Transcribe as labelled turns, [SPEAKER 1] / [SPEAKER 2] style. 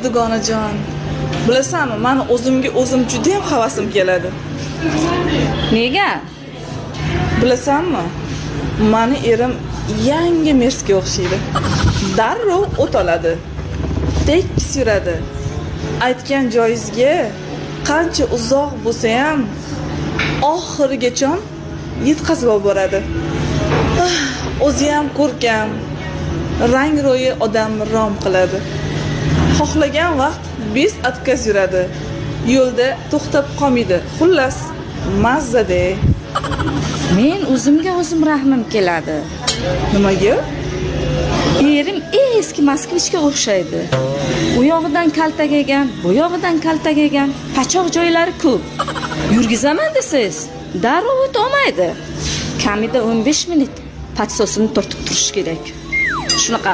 [SPEAKER 1] Dugonajon, bilasanmi, mani o'zimga o'zim judayam havasim keladi.
[SPEAKER 2] Nega?
[SPEAKER 1] Bilasanmi, mani erim yangi Mersga o'xshaydi. Darrov o't oladi, tekis yuradi. Aytgan joyingizga qancha uzoq bo'lsa ham oxirigacha yetkazib olib boradi. Ah, o'zi ham ko'rkam, rang ro'yi odamni rom qiladi. Xohlagan vaqt без отказ yuradi. Yo'lda to'xtab qolmaydi. Xullas, mazza-de.
[SPEAKER 2] Men o'zimga o'zim rahmim keladi.
[SPEAKER 1] Nimaga?
[SPEAKER 2] Erim eski Москвич ga o'xshaydi. U yog'idan kaltak yegan, bu yog'idan kaltak yegan, pachoq joylari ko'p. Yurgizaman desangiz, darrov o't olmaydi. Kamida 15 minut подсос ini tortib turish kerak. Shunaqa.